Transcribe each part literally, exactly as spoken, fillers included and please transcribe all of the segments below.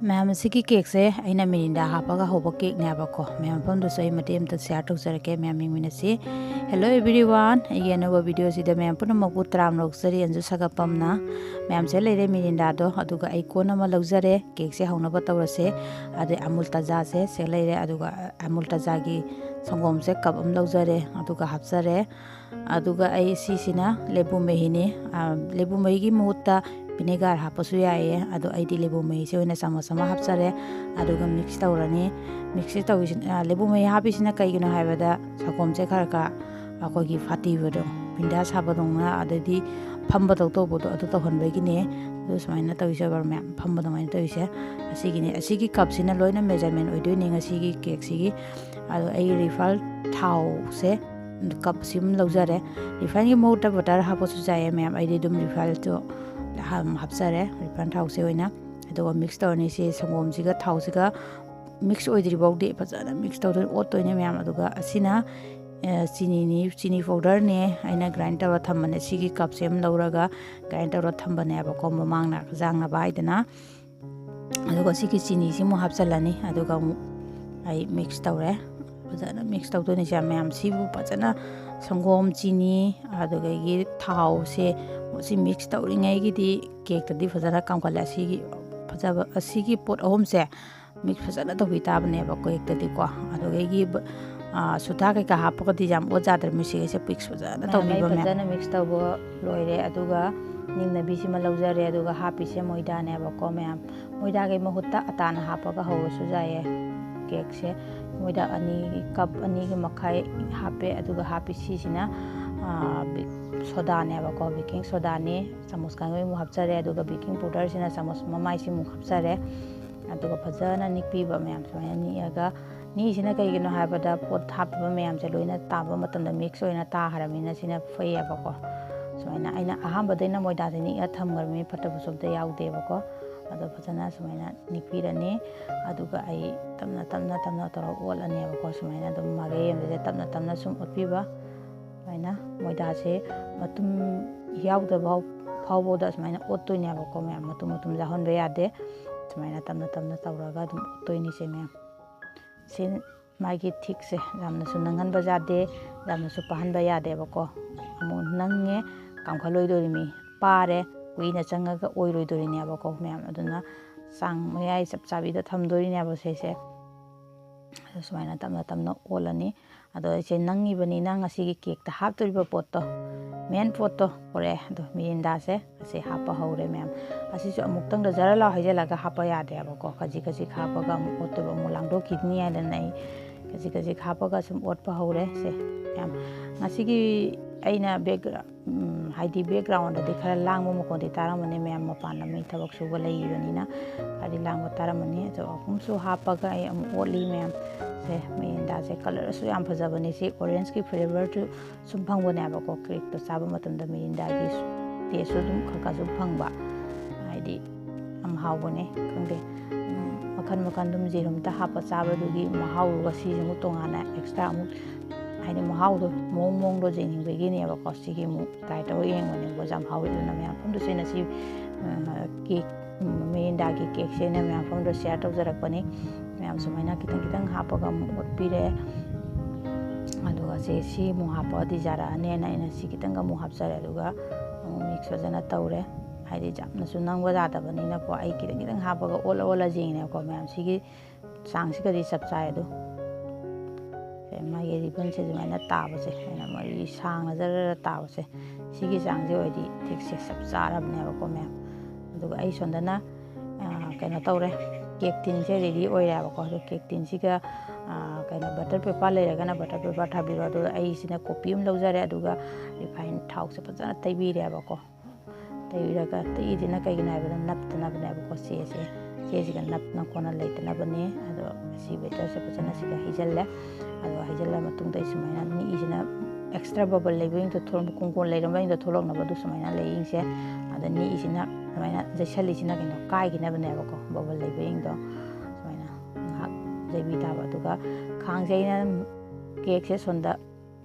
ꯃꯌꯥꯝ, ꯑꯁꯤꯒꯤ ꯀꯦꯛꯁꯦ ꯑꯩꯅ ꯃꯤꯔꯤꯟꯗꯥ ꯍꯥꯞꯄꯒ ꯍꯧꯕ ꯀꯦꯛꯅꯦꯕꯀꯣ꯫ ꯃꯌꯥꯝ, ꯃꯐꯝꯗꯨꯁꯨ ꯑꯩ ꯃꯇꯦꯛ ꯑꯃꯇ ꯁꯤꯌꯥꯔ ꯇꯧꯖꯔꯛꯀꯦ, ꯃꯌꯥꯝ ꯌꯦꯡꯃꯤꯟꯅꯁꯤ꯫ Hello everyone, ꯑꯩꯒꯤ ꯑꯅꯧꯕ ꯚꯤꯗꯤꯑꯣꯁꯤꯗ ꯃꯌꯥꯝ ꯄꯨꯝꯅꯃꯛꯄꯨ ꯇꯔꯥꯝꯅ ꯑꯣꯛꯆꯔꯤ, ꯑꯟꯖꯨ ꯁꯥꯒꯠꯄꯝꯅ꯫ ꯃꯌꯥꯝꯁꯦ ꯂꯩꯔꯦ ꯃꯤꯔꯤꯟꯗꯥꯗꯣ, ꯑꯗꯨꯒ ꯑꯩ ꯀꯣꯟ ꯑꯃ ꯂꯧꯖꯔꯦ, ꯀꯦꯛꯁꯦ ꯍꯧꯅꯕ ꯇꯧꯔꯁꯦ꯫ ꯑꯗꯩ ꯑꯃꯨꯜ ꯇꯥꯖꯥꯁꯦ ꯁꯦ ꯂꯩꯔꯦ, ꯑꯗꯨꯒ ꯑꯃꯨꯜ ꯇꯥꯖꯥꯒꯤ ꯁꯪꯒꯣꯝꯁꯦ ꯀꯞ ꯑꯃ ꯂꯧꯖꯔꯦ, ꯑꯗꯨꯒ ꯍꯥꯞꯆꯔꯦ꯫ ꯑꯗꯨꯒ ꯑꯩ ꯁꯤꯁꯤꯅ ꯂꯦꯕꯨ ꯃꯍꯤꯅꯤ꯫ ꯑ, ꯂꯦꯕꯨ ꯃꯍꯤꯒꯤ ꯃꯍꯨꯠꯇ ꯚꯤꯅꯦꯒꯥꯔ ꯍꯥꯞꯄꯁꯨ ꯌꯥꯏꯌꯦ, ꯑꯗꯣ ꯑꯩꯗꯤ ꯂꯦꯕꯨ ꯃꯍꯤꯁꯦ ꯑꯣꯏꯅ ꯆꯥꯃꯁ ꯑꯃ ꯍꯥꯞꯆꯔꯦ꯫ ꯑꯗꯨꯒ ꯃꯤꯛꯁ ꯇꯧꯔꯅꯤ꯫ ꯃꯤꯛꯁ ꯇꯧꯔꯤꯁꯤ, ꯑ, ꯂꯦꯕꯨ ꯃꯍꯤ ꯍꯥꯞꯄꯤꯁꯤꯅ ꯀꯩꯒꯤꯅꯣ ꯍꯥꯏꯕꯗ ꯁꯪꯒꯣꯝꯁꯦ ꯈꯔ ꯈꯔ ꯑꯩꯈꯣꯏꯒꯤ ꯐꯥꯇꯤꯕꯗꯣ, ꯕꯤꯟꯗꯥ ꯁꯥꯕꯗꯧꯅ, ꯑꯗꯩꯗꯤ ꯐꯝꯕꯗꯧ ꯇꯧꯕꯗꯣ, ꯑꯗꯨ ꯇꯧꯍꯟꯕꯒꯤꯅꯦ꯫ ꯑꯗꯨ ꯁꯨꯃꯥꯏꯅ ꯇꯧꯔꯤꯁꯦ, ꯃꯌꯥꯝ ꯐꯝꯕ ꯑꯗꯨꯃꯥꯏꯅ ꯇꯧꯔꯤꯁꯦ꯫ ꯑꯁꯤꯒꯤꯅꯦ, ꯑꯁꯤꯒꯤ ꯀꯞꯁꯤꯅ ꯂꯣꯏꯅ ꯃꯦꯖꯔꯃꯦꯟ ꯑꯣꯏꯗꯣꯏꯅꯦ ꯉꯁꯤꯒꯤ ꯀꯦꯛꯁꯤꯒꯤ꯫ ꯑꯗꯣ ꯑꯩ ꯔꯤꯐꯥꯏꯟ ꯊꯥꯎꯁꯦ ꯀꯞꯁꯤ ꯑꯃ ꯂꯧꯖꯔꯦ꯫ ꯔꯤꯐꯥꯏꯟꯒꯤ ꯃꯍꯨꯠꯇ ꯕꯇꯔ ꯍꯥꯞꯄꯁꯨ ꯌꯥꯏꯌꯦ ꯃꯌꯥꯝ, ꯑꯩꯗꯤ ꯑꯗꯨꯝ ꯔꯤꯐꯥꯏꯟꯗꯣ ꯍꯥꯞꯆꯔꯦ, ꯔꯤꯐꯥꯏꯟ ꯊꯥꯎꯁꯦ ꯑꯣꯏꯅ꯫ ꯑꯗꯨꯒ ꯃꯤꯛꯁ ꯇꯧꯔꯅꯤ꯫ ꯁꯤ ꯁꯪꯒꯣꯝꯁꯤꯒ ꯊꯥꯎꯁꯤꯒ ꯃꯤꯛꯁ ꯑꯣꯏꯗ꯭ꯔꯤ ꯐꯥꯎꯗꯤ ꯐꯖꯅ ꯃꯤꯛꯁ ꯇꯧꯗꯣꯏꯅꯤ, ꯑꯣꯠꯇꯣꯏꯅꯦ ꯃꯌꯥꯝ꯫ ꯑꯗꯨꯒ ꯑꯁꯤꯅ, ꯑ, ꯆꯤꯅꯤꯅꯤ, ꯆꯤꯅꯤ ꯄꯥꯎꯗꯔꯅꯦ, ꯑꯩꯅ ꯒ꯭ꯔꯥꯏꯟ ꯇꯧꯔ ꯊꯝꯕꯅꯦ꯫ ꯁꯤꯒꯤ ꯀꯞꯁꯦ ꯑꯃ ꯂꯧꯔꯒ ꯒ꯭ꯔꯥꯏꯟ ꯇꯧꯔ ꯊꯝꯕꯅꯦꯕꯀꯣ, ꯃꯃꯥꯡꯅ ꯌꯥꯡꯅꯕ ꯍꯥꯏꯗꯅ꯫ ꯑꯗꯨꯒ ꯁꯤꯒꯤ ꯆꯤꯅꯤꯁꯤ ꯑꯃꯨꯛ ꯍꯥꯞꯆꯤꯜꯂꯅꯤ꯫ ꯑꯗꯨꯒ ꯑꯃꯨꯛ ꯑꯩ ꯃꯤꯛꯁ ꯇꯧꯔꯦ꯫ ꯐꯖꯅ ꯃꯤꯛꯁ ꯇꯧꯗꯣꯏꯅꯤ ꯁꯦ ꯃꯌꯥꯝ꯫ ꯁꯤꯕꯨ ꯐꯖꯅ ꯁꯪꯒꯣꯝ, ꯆꯤꯅꯤ, ꯑꯗꯨꯗꯒꯤ ꯊꯥꯎꯁꯦ, ꯁꯤ ꯃꯤꯛꯁ ꯇꯧꯔꯤꯉꯩꯒꯤꯗꯤ ꯀꯦꯛꯇꯗꯤ ꯐꯖꯅ ꯀꯥꯝꯈꯠꯂꯦ꯫ ꯑꯁꯤꯒꯤ ꯐꯖꯕ, ꯑꯁꯤꯒꯤ ꯄꯣꯠ ꯑꯍꯨꯝꯁꯦ ꯃꯤꯛꯁ ꯐꯖꯅ ꯇꯧꯕꯤ ꯇꯥꯕꯅꯦꯕ ꯀꯦꯛꯇꯗꯤꯀꯣ꯫ ꯑꯗꯨꯗꯒꯤ ꯕ-, ꯑ, ꯁꯨꯊꯥ ꯀꯩꯀꯥ ꯍꯥꯞꯄꯒꯗꯤ ꯌꯥꯝ ꯑꯣꯠ ꯌꯥꯗ꯭ꯔꯦ꯫ ꯃꯤꯁꯤꯒꯁꯦ ꯃꯤꯛꯁ ꯐꯖꯅ ꯃꯌꯥꯝ, ꯑꯩ ꯇꯧꯕꯤꯕ ꯃꯌꯥꯝ꯫ ꯐꯖꯅ ꯃꯤꯛꯁ ꯇꯧꯕ ꯂꯣꯏꯔꯦ꯫ ꯑꯗꯨꯒ ꯅꯤꯡꯅꯕꯤꯁꯤꯃ ꯂꯧꯖꯔꯦ꯫ ꯑꯗꯨꯒ ꯍꯥꯞꯄꯤꯁꯦ ꯃꯣꯏꯗꯥꯅꯦꯕꯀꯣ ꯃꯌꯥꯝ꯫ ꯃꯣꯏꯗꯥꯒꯤ ꯃꯍꯨꯠꯇ ꯑꯇꯥꯅ ꯍꯥꯞꯄꯒ ꯍꯧꯔꯁꯨ ꯌꯥꯏꯌꯦ꯫ ꯀꯦꯛꯁꯦ ꯃꯣꯏꯗꯥ ꯑꯅꯤ, ꯀꯞ ꯑꯅꯤꯒꯤ ꯃꯈꯥꯏ ꯍꯥꯞꯄꯦ꯫ ꯑꯗꯨꯒ ꯍꯥꯞꯄꯤ ꯁꯤꯁꯤꯅ, ꯑ, ꯕꯤ-, ꯁꯣꯗꯥꯅꯦꯕꯀꯣ, ꯕꯦꯀꯤꯡ ꯁꯣꯗꯥꯅꯤ꯫ ꯆꯥꯃꯁ ꯈꯥꯡꯒꯩꯃꯨꯛ ꯍꯥꯞꯆꯔꯦ꯫ ꯑꯗꯨꯒ ꯕꯦꯀꯤꯡ ꯄꯥꯎꯗꯔꯁꯤꯅ ꯆꯥꯃꯁ ꯃꯃꯥꯏꯁꯤꯃꯨꯛ ꯍꯥꯞꯆꯔꯦ꯫ ꯑꯗꯨꯒ ꯐꯖꯅ ꯅꯤꯛꯄꯤꯕ ꯃꯌꯥꯝ꯫ ꯁꯨꯃꯥꯏꯅ ꯅꯤꯛꯑꯒ, ꯅꯤꯛꯏꯁꯤꯅ ꯀꯩꯒꯤꯅꯣ ꯍꯥꯏꯕꯗ ꯄꯣꯠ ꯍꯥꯞꯄꯤꯕ ꯃꯌꯥꯝꯁꯦ ꯂꯣꯏꯅ ꯇꯥꯕ ꯃꯇꯝꯗ ꯃꯤꯛꯁ ꯑꯣꯏꯅ ꯇꯥꯈ꯭ꯔꯕꯅꯤꯅ ꯁꯤꯅ ꯐꯩꯌꯦꯕꯀꯣ꯫ ꯁꯨꯃꯥꯏꯅ ꯑꯩꯅ ꯑꯍꯥꯟꯕꯗꯩꯅ ꯃꯣꯏꯗꯥꯁꯦ ꯅꯤꯛꯑ ꯊꯝꯈ꯭ꯔꯕꯅꯤꯅ ꯐꯠꯇꯕꯁꯨ ꯑꯝꯇ ꯌꯥꯎꯗꯦꯕꯀꯣ꯫ ꯑꯗꯣ ꯐꯖꯅ ꯁꯨꯃꯥꯏꯅ ꯅꯤꯛꯄꯤꯔꯅꯤ꯫ ꯑꯗꯨꯒ ꯑꯩ ꯇꯞꯅ, ꯇꯞꯅ, ꯇꯞꯅ ꯇꯧꯔꯒ ꯑꯣꯠꯂꯅꯦꯕꯀꯣ꯫ ꯁꯨꯃꯥꯏꯅ ꯑꯗꯨꯝ ꯃꯥꯏꯀꯩ ꯑꯃꯗꯁꯦ ꯇꯞꯅ, ꯇꯞꯅ ꯁꯨꯝ ꯑꯣꯠꯄꯤꯕ꯫ ꯁꯨꯃꯥꯏꯅ ꯃꯣꯏꯗꯥꯁꯦ ꯃꯇꯨꯝ ꯌꯥꯎꯗꯕ ꯐꯥꯎꯕꯗ ꯁꯨꯃꯥꯏꯅ ꯑꯣꯠꯇꯣꯏꯅꯦꯕꯀꯣ ꯃꯌꯥꯝ꯫ ꯃꯇꯨꯝ, ꯃꯇꯨꯝ ꯌꯥꯎꯍꯟꯕ ꯌꯥꯗꯦ꯫ ꯁꯨꯃꯥꯏꯅ ꯇꯞꯅ ꯇꯞꯅ ꯇꯧꯔꯒ ꯑꯗꯨꯝ ꯑꯣꯠꯇꯣꯏꯅꯤꯁꯦ ꯃꯌꯥꯝ꯫ ꯁꯤ ꯃꯥꯒꯤ ꯊꯤꯛꯁꯦ ꯌꯥꯝꯅꯁꯨ ꯅꯪꯍꯟꯕ ꯌꯥꯗꯦ, ꯌꯥꯝꯅꯁꯨ ꯄꯥꯍꯟꯕ ꯌꯥꯗꯦꯕꯀꯣ꯫ ꯑꯃꯨꯛ ꯅꯪꯉꯦ, ꯀꯥꯝꯈꯠꯂꯣꯏꯗꯣꯔꯤꯃꯤ꯫ ꯄꯥꯔꯦ, ꯀꯨꯏꯅ ꯆꯪꯉꯒ ꯑꯣꯏꯔꯣꯏꯗꯣꯔꯤꯅꯦꯕꯀꯣ ꯃꯌꯥꯝ꯫ ꯑꯗꯨꯅ ꯆꯥꯡ ꯃꯌꯥꯏ ꯆꯞ ꯆꯥꯕꯤꯗ ꯊꯝꯗꯣꯔꯤꯅꯦꯕ ꯁꯤꯁꯦ꯫ ꯑꯗꯨ ꯁꯨꯃꯥꯏꯅ ꯇꯞꯅ ꯇꯞꯅ ꯑꯣꯜꯂꯅꯤ꯫ ꯑꯗꯣ ꯑꯩꯁꯦ ꯅꯪꯉꯤꯕꯅꯤꯅ ꯉꯁꯤꯒꯤ ꯀꯦꯛꯇ ꯍꯥꯞꯇꯣꯔꯤꯕ ꯄꯣꯠꯇꯣ, ꯃꯦꯟ ꯄꯣꯠꯇꯣ ꯄꯨꯔꯛꯑꯦ꯫ ꯑꯗꯣ ꯃꯤꯔꯤꯟꯗꯥꯁꯦ ꯑꯁꯤ ꯍꯥꯞꯄ ꯍꯧꯔꯦ ꯃꯌꯥꯝ꯫ ꯑꯁꯤꯁꯨ ꯑꯃꯨꯛꯇꯪꯗ ꯖꯔ ꯂꯥꯎ ꯍꯩꯖꯤꯜꯂꯒ ꯍꯥꯞꯄ ꯌꯥꯗꯦꯕꯀꯣ꯫ ꯈꯖꯤꯛ ꯈꯖꯤꯛ ꯍꯥꯞꯄꯒ ꯑꯃꯨꯛ ꯑꯣꯠꯇꯣꯏꯕ, ꯑꯃꯨꯛ ꯂꯥꯡꯗꯣꯛꯈꯤꯅꯤ ꯍꯥꯏꯗꯅ ꯑꯩ ꯈꯖꯤꯛ ꯈꯖꯤꯛ ꯍꯥꯞꯄꯒ ꯁꯨꯝ ꯑꯣꯠꯄ ꯍꯧꯔꯦ꯫ ꯁꯦ ꯃꯌꯥꯝ, ꯉꯁꯤꯒꯤ ꯑꯩꯅ ꯕꯦꯛ ꯎꯝ, ꯍꯥꯏꯗꯤ ꯕꯦꯛꯒ꯭ꯔꯥꯎꯟꯗꯗꯤ ꯈꯔ ꯂꯥꯡꯕ ꯃꯈꯣꯟꯗꯤ ꯇꯥꯔꯝꯃꯅꯤ ꯃꯌꯥꯝ, ꯃꯄꯥꯟꯗ ꯃꯤ ꯊꯕꯛ ꯁꯨꯕ ꯂꯩꯔꯤꯕꯅꯤꯅ ꯈꯔꯗꯤ ꯂꯥꯡꯕ ꯇꯥꯔꯝꯃꯅꯤ꯫ ꯑꯗꯣ ꯑꯍꯨꯝꯁꯨ ꯍꯥꯞꯄꯒ ꯑꯩ ꯑꯃꯨꯛ ꯑꯣꯠꯂꯤ ꯃꯌꯥꯝ꯫ ꯁꯦ ꯃꯤꯔꯤꯟꯗꯥꯁꯦ ꯀꯂꯔꯁꯨ ꯌꯥꯝ ꯐꯖꯕꯅꯦ꯫ ꯁꯤ ꯑꯣꯔꯦꯟꯖꯀꯤ ꯐ꯭ꯂꯦꯕꯔꯁꯨ ꯁꯨꯝ ꯐꯪꯕꯅꯦꯕꯀꯣ꯫ ꯀꯦꯛꯇꯣ ꯆꯥꯕ ꯃꯇꯝꯗ ꯃꯤꯔꯤꯟꯗꯥꯒꯤ ꯇꯦꯁꯁꯨ ꯑꯗꯨꯝ ꯈꯔ ꯈꯔꯁꯨ ꯐꯪꯕ, ꯍꯥꯏꯗꯤ ꯌꯥꯝ ꯍꯥꯎꯕꯅꯦ꯫ ꯈꯪꯗꯦ, ꯎꯝ, ꯃꯈꯟ ꯃꯈꯟ ꯑꯗꯨꯝ ꯌꯦꯔꯨꯝꯗ ꯍꯥꯞꯄ ꯆꯥꯕꯗꯨꯒꯤ ꯃꯍꯥꯎꯗꯨꯒ ꯁꯤꯁꯦ ꯑꯃꯨꯛ ꯇꯣꯉꯥꯟꯅ ꯑꯦꯛꯁꯇ꯭ꯔꯥ ꯑꯃꯨꯛ, ꯍꯥꯏꯗꯤ ꯃꯍꯥꯎꯗꯣ ꯃꯑꯣꯡ ꯃꯑꯣꯡꯗꯣ ꯌꯦꯡꯅꯤꯡꯕꯒꯤꯅꯦꯕꯀꯣ꯫ ꯁꯤꯒꯤ ꯑꯃꯨꯛ ꯇ꯭ꯔꯥꯏ ꯇꯧꯔ ꯌꯦꯡꯕꯅꯦꯕꯀꯣ꯫ ꯌꯥꯝ ꯍꯥꯎꯋꯦ꯫ ꯑꯗꯨꯅ ꯃꯌꯥꯝ ꯃꯐꯝꯗꯁꯨ ꯑꯩꯅ ꯁꯤ, ꯑ, ꯀꯦꯛ, ꯎꯝ, ꯃꯤꯔꯤꯟꯗꯥꯒꯤ ꯀꯦꯛꯁꯦ ꯑꯩꯅ ꯃꯌꯥꯝ ꯃꯐꯝꯗ ꯁꯤꯌꯥꯔ ꯇꯧꯖꯔꯛꯄꯅꯤ꯫ ꯃꯌꯥꯝ ꯁꯨꯃꯥꯏꯅ ꯈꯤꯇꯪ ꯈꯤꯇꯪ ꯍꯥꯞꯄꯒ ꯑꯃꯨꯛ ꯑꯣꯠꯄꯤꯔꯦ꯫ ꯑꯗꯨꯒ ꯁꯤ, ꯁꯤ ꯑꯃꯨꯛ ꯍꯥꯞꯄꯒꯗꯤ ꯌꯥꯔꯛꯑꯅꯦꯅ ꯑꯩꯅ ꯁꯤ ꯈꯤꯇꯪꯒ ꯑꯃꯨꯛ ꯍꯥꯞꯆꯔꯦ꯫ ꯑꯗꯨꯒ ꯑꯃꯨꯛ ꯃꯤꯛꯁ ꯐꯖꯅ ꯇꯧꯔꯦ꯫ ꯍꯥꯏꯗꯤ ꯌꯥꯝꯅꯁꯨ ꯅꯪꯕ ꯌꯥꯗꯕꯅꯤꯅꯀꯣ꯫ ꯑꯩ ꯈꯤꯇꯪ ꯈꯤꯇꯪ ꯍꯥꯞꯄꯒ ꯑꯣꯜꯂ ꯑꯣꯜꯂ ꯌꯦꯡꯉꯤꯅꯦꯕꯀꯣ ꯃꯌꯥꯝ꯫ ꯁꯤꯒꯤ ꯆꯥꯡꯁꯤꯒꯗꯤ ꯆꯞ ꯆꯥꯏ꯫ ꯑꯗꯨ ꯁꯦ, ꯃꯥꯒꯤ ꯔꯤꯕꯟꯁꯦ ꯑꯗꯨꯃꯥꯏꯅ ꯇꯥꯕꯁꯦ, ꯑꯩꯅ ꯃꯔꯤ ꯁꯥꯡꯅ ꯖꯔ ꯇꯥꯕꯁꯦ, ꯁꯤꯒꯤ ꯆꯥꯡꯁꯦ ꯑꯣꯏꯔꯗꯤ ꯊꯤꯛꯁꯦ ꯆꯞ ꯆꯥꯔꯕꯅꯦꯕꯀꯣ ꯃꯌꯥꯝ꯫ ꯑꯗꯨꯒ ꯑꯩ ꯁꯣꯝꯗꯅ, ꯑ, ꯀꯩꯅꯣ ꯇꯧꯔꯦ, ꯀꯦꯛ ꯇꯤꯟꯁꯦ ꯔꯦꯗꯤ ꯑꯣꯏꯔꯦꯕꯀꯣ꯫ ꯑꯗꯣ ꯀꯦꯛ ꯇꯤꯟꯁꯤꯒ, ꯑ, ꯀꯩꯅꯣ, ꯕꯇꯔ ꯄꯦꯄꯔ ꯂꯩꯔꯒꯅ ꯕꯇꯔ ꯄꯦꯄꯔ ꯊꯥꯕꯤꯔꯣ꯫ ꯑꯗꯨꯒ ꯑꯩꯁꯤꯅ ꯀꯣꯐꯤ ꯑꯃ ꯂꯧꯖꯔꯦ꯫ ꯑꯗꯨꯒ ꯔꯤꯐꯥꯏꯟ ꯊꯥꯎꯁꯦ ꯐꯖꯅ ꯇꯩꯕꯤꯔꯦꯕꯀꯣ꯫ ꯇꯩꯔꯒ ꯇꯩꯏꯁꯤꯅ ꯀꯩꯒꯤꯅꯣ ꯍꯥꯏꯕꯗ ꯅꯞꯇꯅꯕꯅꯦꯕꯀꯣ꯫ ꯆꯦꯁꯦ, ꯆꯦꯁꯤꯒ ꯅꯞꯇꯅ ꯈꯣꯠꯅ ꯂꯩꯇꯅꯕꯅꯦ꯫ ꯑꯗꯣ ꯁꯤ ꯕꯦꯇꯔꯁꯦ ꯐꯖꯅ ꯁꯤꯒ ꯍꯩꯖꯤꯜꯂꯦ꯫ ꯑꯗꯣ ꯍꯩꯖꯤꯜꯂ ꯃꯇꯨꯡꯗ ꯑꯩ ꯁꯨꯃꯥꯏꯅ ꯅꯤꯛꯏꯁꯤꯅ ꯑꯦꯛꯁꯇ꯭ꯔꯥ ꯕꯕꯜ ꯂꯩꯕꯁꯤꯡꯗꯣ ꯊꯣꯛꯂꯛ-, ꯀꯣꯡꯒꯣꯟ ꯂꯩꯔꯝꯕꯁꯤꯡꯗꯣ ꯊꯣꯛꯂꯛꯅꯕ ꯑꯗꯨ ꯁꯨꯃꯥꯏꯅ ꯂꯩꯌꯤꯡꯁꯦ꯫ ꯑꯗ ꯅꯤꯛꯏꯁꯤꯅ ꯁꯨꯃꯥꯏꯅ ꯌꯩꯁꯜꯂꯤꯁꯤꯅ ꯀꯩꯅꯣ ꯀꯥꯏꯈꯤꯅꯕꯅꯦꯕꯀꯣ, ꯕꯕꯜ ꯂꯩꯕꯁꯤꯡꯗꯣ ꯁꯨꯃꯥꯏꯅ ꯉꯥꯏꯍꯥꯛ ꯌꯩꯕꯤ ꯇꯥꯕ꯫ ꯑꯗꯨꯒ ꯈꯥꯡꯁꯦ ꯑꯩꯅ ꯀꯦꯛꯁꯦ ꯁꯣꯝꯗ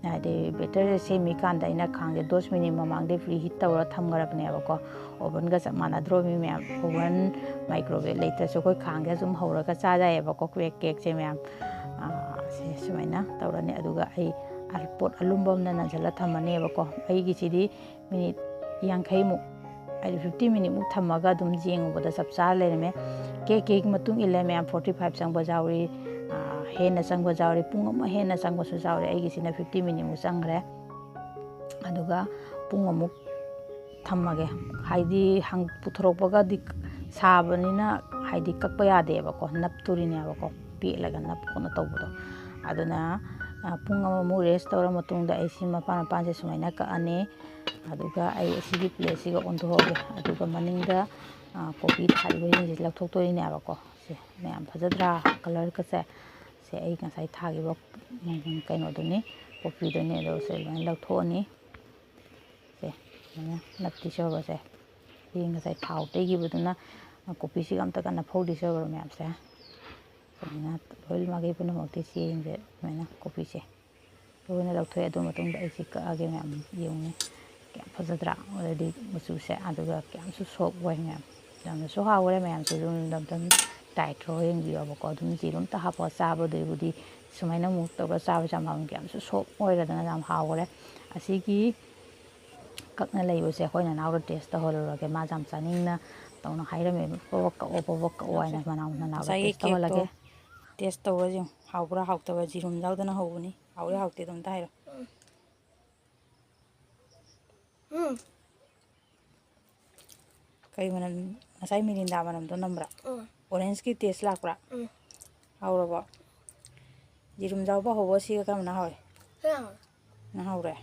ꯍꯥꯏꯗꯤ ꯕꯦꯇꯔꯁꯦ ꯁꯦꯝꯃꯤꯀꯥꯟꯗ ꯑꯩꯅ ꯈꯥꯡꯁꯦ ꯗꯣꯁ ꯃꯤꯅꯤꯠ ꯃꯃꯥꯡꯗꯩ ꯄ꯭ꯔꯤ ꯍꯤꯠ ꯇꯧꯔ ꯊꯝꯈ꯭ꯔꯕꯅꯦꯕꯀꯣ꯫ ꯑꯣꯚꯟꯒ ꯆꯞ ꯃꯥꯟꯅꯗ꯭ꯔꯣ ꯃꯤ ꯃꯌꯥꯝ? ꯑꯣꯚꯟ, ꯃꯥꯏꯀ꯭ꯔꯣꯋꯦꯕ ꯂꯩꯇ꯭ꯔꯁꯨ ꯑꯩꯈꯣꯏ ꯈꯥꯡꯁꯦ ꯑꯗꯨꯝ ꯍꯧꯔꯒ ꯆꯥ ꯌꯥꯏꯌꯦꯕꯀꯣ, ꯀꯦꯛ, ꯀꯦꯛꯁꯦ ꯃꯌꯥꯝ꯫ ꯑꯥ, ꯁꯦ ꯁꯨꯃꯥꯏꯅ ꯇꯧꯔꯅꯤ꯫ ꯑꯗꯨꯒ ꯑꯩ ꯑ-, ꯄꯣꯠ ꯑꯂꯨꯝꯕ ꯑꯃꯅ ꯅꯟꯁꯤꯜꯂ ꯊꯝꯃꯅꯦꯕꯀꯣ꯫ ꯑꯩꯒꯤꯁꯤꯗꯤ ꯃꯤꯅꯤꯠ ꯌꯥꯡꯈꯩꯃꯨꯛ, ꯍꯥꯏꯗꯤ ꯐꯤꯐꯇꯤ ꯃꯤꯅꯤꯠꯃꯨꯛ ꯊꯝꯃꯒ ꯑꯗꯨꯝ ꯌꯦꯡꯉꯨꯕꯗ ꯆꯞ ꯆꯥ ꯂꯩꯔꯝꯃꯦ꯫ ꯀꯦꯛ, ꯀꯦꯛ ꯃꯇꯨꯡ ꯏꯜꯂꯦ ꯃꯌꯥꯝ, ꯐꯣꯔꯇꯤ ꯐꯥꯏꯚ ꯆꯪꯕ ꯌꯥꯎꯔꯤ, ꯑꯥ, ꯍꯦꯟꯅ ꯆꯪꯕ ꯌꯥꯎꯔꯤ, ꯄꯨꯡ ꯑꯃ ꯍꯦꯟꯅ ꯆꯪꯕꯁꯨ ꯌꯥꯎꯔꯤ꯫ ꯑꯩꯒꯤꯁꯤꯅ ꯐꯤꯐꯇꯤ ꯃꯤꯅꯤꯠꯃꯨꯛ ꯆꯪꯈ꯭ꯔꯦ꯫ ꯑꯗꯨꯒ ꯄꯨꯡ ꯑꯃꯨꯛ ꯊꯝꯃꯒꯦ꯫ ꯍꯥꯏꯗꯤ ꯍꯪ-, ꯄꯨꯊꯣꯔꯛꯄꯒꯗꯤ ꯁꯥꯕꯅꯤꯅ ꯍꯥꯏꯗꯤ ꯀꯛꯄ ꯌꯥꯗꯦꯕꯀꯣ, ꯅꯞꯇꯣꯔꯤꯅꯦꯕꯀꯣ, ꯄꯦꯠꯂꯒ ꯅꯞ ꯈꯣꯠꯅ ꯇꯧꯕꯗꯣ꯫ ꯑꯗꯨꯅ, ꯑ, ꯄꯨꯡ ꯑꯃꯃꯨꯛ ꯔꯦꯁ ꯇꯧꯔ ꯃꯇꯨꯡꯗ ꯑꯩ ꯁꯤ ꯃꯄꯥꯟ ꯃꯄꯥꯟꯁꯦ ꯁꯨꯃꯥꯏꯅ ꯀꯛꯑꯅꯤ꯫ ꯑꯗꯨꯒ ꯑꯩ ꯑꯁꯤꯒꯤ ꯄ꯭ꯂꯦꯠꯁꯤꯒ ꯑꯣꯟꯊꯣꯛꯑꯒꯦ꯫ ꯑꯗꯨꯒ ꯃꯅꯤꯡꯗ, ꯑ, ꯀꯣꯕꯤ ꯊꯥꯔꯤꯕꯁꯤꯡꯁꯦ ꯂꯧꯊꯣꯛꯇꯣꯏꯅꯦꯕꯀꯣ꯫ ꯁꯦ, ꯃꯌꯥꯝ ꯐꯖꯗ꯭ꯔꯥ? ꯀꯂꯔꯒꯁꯦ꯫ ꯁꯦ, ꯑꯩ ꯉꯁꯥꯏ ꯊꯥꯈꯤꯕ, ꯎꯝ, ꯀꯩꯅꯣꯗꯨꯅꯤ, ꯀꯣꯕꯤꯗꯨꯅꯤ꯫ ꯑꯗꯣ ꯁꯦ ꯑꯗꯨꯃꯥꯏꯅ ꯂꯧꯊꯣꯛꯑꯅꯤ꯫ ꯁꯦ, ꯑꯗꯨꯃꯥꯏꯅ ꯅꯞꯇꯤ ꯁꯣꯏꯕꯁꯦ꯫ ꯁꯤ ꯉꯁꯥꯏ ꯊꯥꯎ ꯇꯩꯈꯤꯕꯗꯨꯅ ꯀꯣꯕꯤꯁꯤꯒ ꯑꯝꯇ ꯀꯟꯅ ꯐꯧꯗꯤ ꯁꯣꯏꯕ ꯃꯌꯥꯝꯁꯦ꯫ ꯁꯨꯃꯥꯏꯅ ꯂꯣꯏꯅꯃꯛꯀꯤ ꯄꯨꯝꯅꯃꯛꯇꯤ ꯆꯦꯡꯁꯦ ꯁꯨꯃꯥꯏꯅ ꯀꯣꯕꯤꯁꯦ ꯂꯣꯏꯅ ꯂꯧꯊꯣꯛꯑꯦ꯫ ꯑꯗꯨ ꯃꯇꯨꯡꯗ ꯑꯩꯁꯤ ꯀꯛꯑꯒꯦ ꯃꯌꯥꯝ ꯌꯦꯡꯉꯨꯅꯦ꯫ ꯀꯌꯥꯝ ꯐꯖꯗ꯭ꯔꯥ? ꯑꯣꯜꯔꯦꯗꯤ ꯃꯆꯨꯁꯦ꯫ ꯑꯗꯨꯒ ꯀꯌꯥꯝꯁꯨ ꯁꯣꯐ ꯑꯣꯏ ꯃꯌꯥꯝ꯫ ꯌꯥꯝꯅꯁꯨ ꯍꯥꯎꯈ꯭ꯔꯦ ꯃꯌꯥꯝꯁꯨ ꯑꯗꯨꯝ ꯑꯝꯇꯪ ꯇ꯭ꯔꯥꯏ ꯇꯧꯔ ꯌꯦꯡꯕꯤꯌꯣꯕꯀꯣ꯫ ꯑꯗꯨꯝ ꯌꯦꯔꯨꯝꯇ ꯍꯥꯞꯄꯒ ꯆꯥꯕꯗꯨꯕꯨꯗꯤ ꯁꯨꯃꯥꯏꯅ ꯑꯃꯨꯛ ꯇꯧꯔꯒ ꯆꯥꯕꯁꯦ ꯌꯥꯝ ꯍꯥꯎꯅꯤ꯫ ꯀꯌꯥꯝꯁꯨ ꯁꯣꯐ ꯑꯣꯏꯔꯗꯅ ꯌꯥꯝ ꯍꯥꯎꯈ꯭ꯔꯦ꯫ ꯑꯁꯤꯒꯤ ꯀꯛꯅ ꯂꯩꯕꯁꯦ ꯑꯩꯈꯣꯏ ꯅꯅꯥꯎꯗ ꯇꯦꯁ ꯇꯧꯍꯜꯂꯨꯔꯒꯦ꯫ ꯃꯥꯁꯦ ꯌꯥꯝ ꯆꯥꯅꯤꯡꯅ ꯇꯧꯅ ꯍꯥꯏꯔꯝꯃꯦ, "ꯄꯣꯕꯛ ꯀꯛꯑꯣ, ꯄꯣꯕꯛ ꯀꯛꯑꯣ" ꯍꯥꯏꯅ ꯃꯅꯥꯎ, ꯅꯅꯥꯎꯗ ꯉꯁꯥꯏꯒꯤ ꯇꯦꯁ ꯇꯧꯍꯜꯂꯒꯦ꯫ ꯀꯦꯛꯇꯣ ꯇꯦꯁ ꯇꯧꯔ ꯌꯦꯡꯉꯨ꯫ ꯍꯥꯎꯕ꯭ꯔꯥ ꯍꯥꯎꯇꯕ꯭ꯔꯥ? ꯌꯦꯔꯨꯝ ꯌꯥꯎꯗꯅ ꯍꯧꯕꯅꯤ꯫ ꯍꯥꯎꯔꯦ ꯍꯥꯎꯇꯦꯗꯣ ꯑꯝꯇ ꯍꯥꯏꯔꯣ꯫ ꯎꯝ꯫ ꯀꯩ ꯃꯅꯝ? ꯉꯁꯥꯏ ꯃꯤꯔꯤꯟꯗꯥ ꯃꯅꯝꯗꯣ ꯅꯝꯕ꯭ꯔꯥ? ꯎꯝ꯫ ꯑꯣꯔꯦꯟꯖꯀꯤ ꯇꯦꯁ ꯂꯥꯛꯄ꯭ꯔꯥ? ꯎꯝ꯫ ꯍꯥꯎꯔꯕꯣ? ꯌꯦꯔꯨꯝ ꯌꯥꯎꯕ ꯍꯧꯕ ꯁꯤꯒ ꯀꯔꯝꯕꯅ ꯍꯥꯎꯏ? ꯁꯤꯅ ꯍꯥꯎꯔꯦ꯫ ꯅꯪ ꯍꯥꯎꯔꯦ?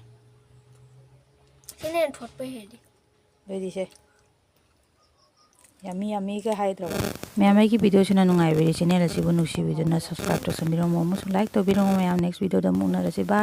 ꯁꯤꯅ ꯍꯦꯟꯅ ꯊꯣꯠꯄ ꯍꯦꯜꯂꯤ꯫ ꯑꯗꯨꯗꯤ ꯁꯦ꯫ ꯌꯥꯝꯃꯤ ꯌꯥꯝꯃꯤꯒ ꯍꯥꯏꯗ꯭ꯔꯕ? ꯃꯌꯥꯝ, ꯑꯩꯒꯤ ꯚꯤꯗꯤꯑꯣꯁꯤꯅ ꯅꯨꯡꯉꯥꯏꯕꯤꯔꯤ, ꯆꯦꯅꯦꯜ ꯑꯁꯤꯕꯨ ꯅꯨꯡꯁꯤꯕꯤꯗꯨꯅ ꯁꯕꯁꯀ꯭ꯔꯥꯏꯕ ꯇꯧꯁꯟꯕꯤꯔꯝꯃꯣ ꯑꯃꯁꯨꯡ ꯂꯥꯏꯛ ꯇꯧꯕꯤꯔꯝꯃꯣ ꯃꯌꯥꯝ꯫ ꯅꯦꯛꯁ ꯚꯤꯗꯤꯑꯣꯗ ꯑꯃꯨꯛ ꯎꯅꯔꯁꯤ꯫ ꯕꯥꯏ꯫